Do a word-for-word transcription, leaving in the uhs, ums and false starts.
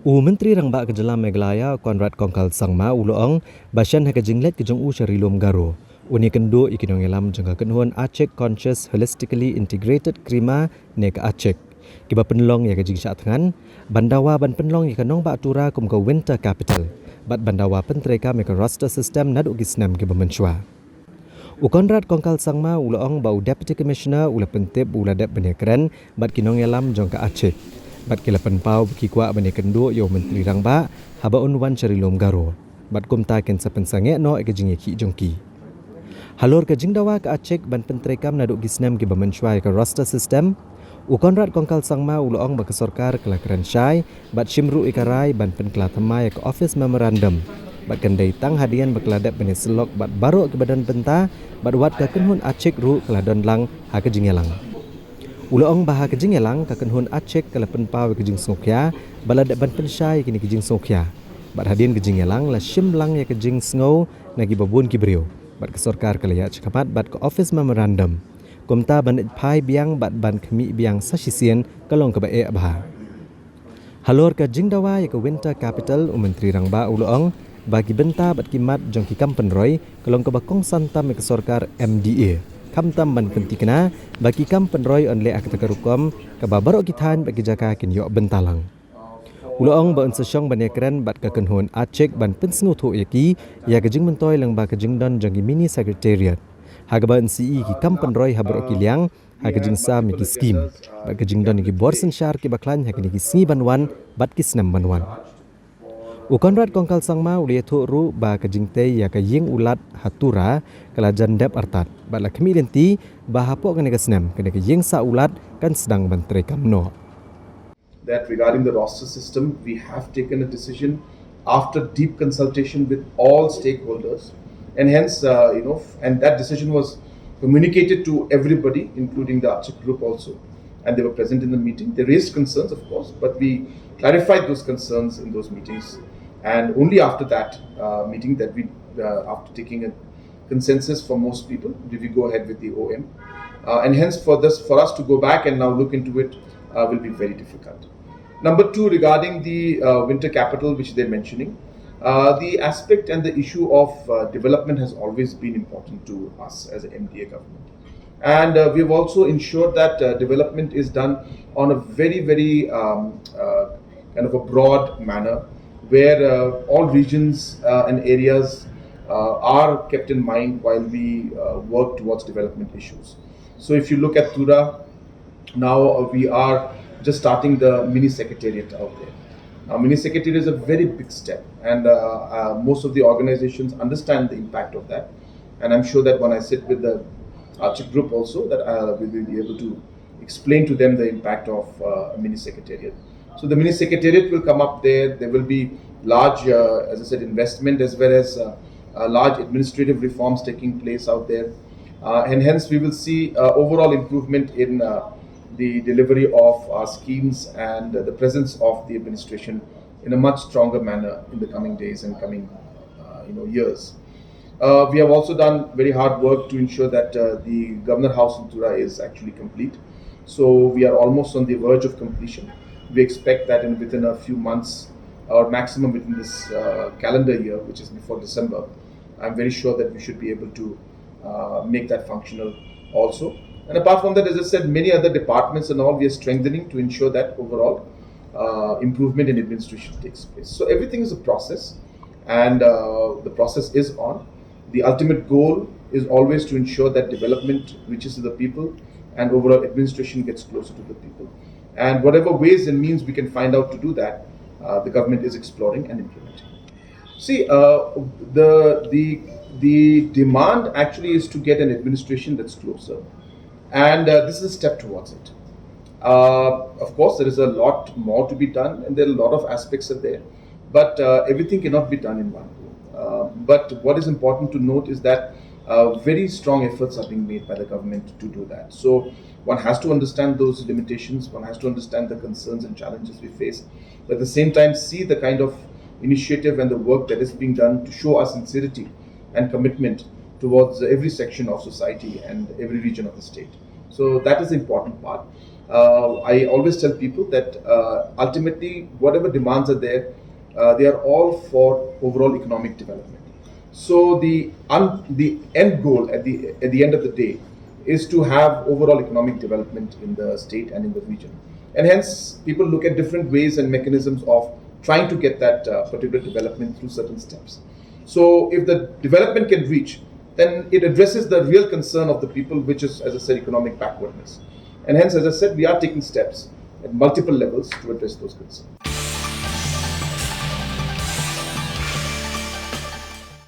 U Myntri Rangbah ka Jylla Meghalaya, Conrad Kongkal Sangma, u la ong ba shen ha ka jingleit ka jong u sha Ri Lum Garo, un ïakynduh ïa ki nongïalam jong ka kynhun Achik Conscious Holistically Integrated Krima ne ka Achik, kiba pynlong ïa ka jingshah thngan ban dawa ban pynlong ïa ka nongbah Tura kum ka Winter Capital bad ban dawa pyntreikam ïa ka roster system naduh ki snem kiba mynshuwa. U Conrad Kongkal Sangma u la ong ba u Deputy Commissioner u la pyntip u la dep ban ïakren bad ki nongïalam jong ka Achik bad ki la pynpaw ba ki kwah ban ïakynduh ïa u Myntri Rangbah haba un wan sha Ri Lum Garo, bad kumta kin sa pynsangeh noh ïa ka jingïakhih jong ki. Halor ka jingdawa ka Achik ban pyntreikam naduh ki snem kiba mynshuwa ïa ka roster system, u Conrad Kongkal Sangma u la ong ba ka sorkar ka la kren shai bad shim ruh ïa ka rai ban pynkylla thymmai ïa ka office memorandum bad kan dei tang hadien ba ka la dep ban ïasyllok bad baroh kiba don bynta bad wat ka kynhun Achik ruh ka la don lang ha ka jingïalang. U la ong ba ha ka jingïalang ka kynhun Achik ka la pynpaw ïa ka jingsngewkhia ba la dep ban pynshai ïa kine ki jingsngewkhia bad hadien ka jingïalang la shim lang ïa ka jingsngew na kiba bun ki briew bad ka sorkar ka la ïaid shakhmat bad ka office memorandum, kumta ban leit phai biang bad ban khmih biang sa shisien ka long kaba eh bha. Halor ka jingdawa ïa ka Winter Capital, u Myntri Rangbah u la ong ba ki bynta bad ki mat jong ki kam pynroi ka long kaba kongsan tam ïa ka sorkar M D A, khamtam ban pynthikna ba ki kam pynroi yn leh ha kata ka rukom kaba baroh ki thaiñ bad ki jaka kin ïoh bynta lang. U la ong ba un sa shong ban ïakren bad ka kynhun Achik ban pynsngewthuh ïa ki ïa ka jingmyntoi lyngba ka jingdon jong ki mini secretariat, ha kaba un sa ïoh ki kam pynroi ha baroh ki liang ha ka jingsam ïa ki skim bad ka jingdon ïa ki bor synshar kiba khlaiñ ha kine ki sngi ban wan bad ki snem ban wan. U Conrad Kongkal Sangma u la ïathuh ruh ba ka jingtei ïa ka ïing u lad ha Tura ka la jan dep artat bad la khmih lynti ba hapoh kane ka snem kane ka ïing sah u lad kan sdang ban treikam noh. That regarding the roster system, we have taken a decision after deep consultation with all stakeholders, and hence, uh, you know, and that decision was communicated to everybody, including the Achik group also, and they were present in the meeting. They raised concerns, of course, but we clarified those concerns in those meetings, and only after that uh, meeting that we, uh, after taking a consensus for most people, did we go ahead with the O M? Uh, and hence, for this, for us to go back and now look into it uh, will be very difficult. Number two, regarding the uh, winter capital, which they're mentioning, uh, the aspect and the issue of uh, development has always been important to us as an M D A government. And uh, we've also ensured that uh, development is done on a very, very um, uh, kind of a broad manner where uh, all regions uh, and areas uh, are kept in mind while we uh, work towards development issues. So if you look at Tura, now uh, we are just starting the mini secretariat out there. Now, mini secretariat is a very big step, and uh, uh, most of the organizations understand the impact of that. And I'm sure that when I sit with the Achik group also, that uh, we will be able to explain to them the impact of uh, a mini secretariat. So the mini secretariat will come up there. There will be large, uh, as I said, investment as well as uh, uh, large administrative reforms taking place out there. Uh, and hence, we will see uh, overall improvement in uh, the delivery of our schemes and uh, the presence of the administration in a much stronger manner in the coming days and coming uh, you know, years. Uh, we have also done very hard work to ensure that uh, the Governor House in Tura is actually complete. So we are almost on the verge of completion. We expect that in within a few months, or maximum within this uh, calendar year, which is before December, I'm very sure that we should be able to uh, make that functional also. And apart from that, as I said, many other departments and all we are strengthening to ensure that overall uh, improvement in administration takes place. So everything is a process, and uh, the process is on. The ultimate goal is always to ensure that development reaches to the people and overall administration gets closer to the people. And whatever ways and means we can find out to do that, uh, the government is exploring and implementing. See, uh, the the the demand actually is to get an administration that's closer, and uh, this is a step towards it. Uh, of course, there is a lot more to be done, and there are a lot of aspects are there, but uh, everything cannot be done in one go. Uh, but what is important to note is that uh, very strong efforts are being made by the government to do that. So one has to understand those limitations. One has to understand the concerns and challenges we face, but at the same time, see the kind of initiative and the work that is being done to show our sincerity and commitment towards every section of society and every region of the state. So that is the important part. Uh, I always tell people that uh, ultimately, whatever demands are there, uh, they are all for overall economic development. So the un- the end goal at the at the end of the day is to have overall economic development in the state and in the region. And hence, people look at different ways and mechanisms of trying to get that uh, particular development through certain steps. So if the development can reach, then it addresses the real concern of the people, which is, as I said, economic backwardness. And hence, as I said, we are taking steps at multiple levels to address those concerns.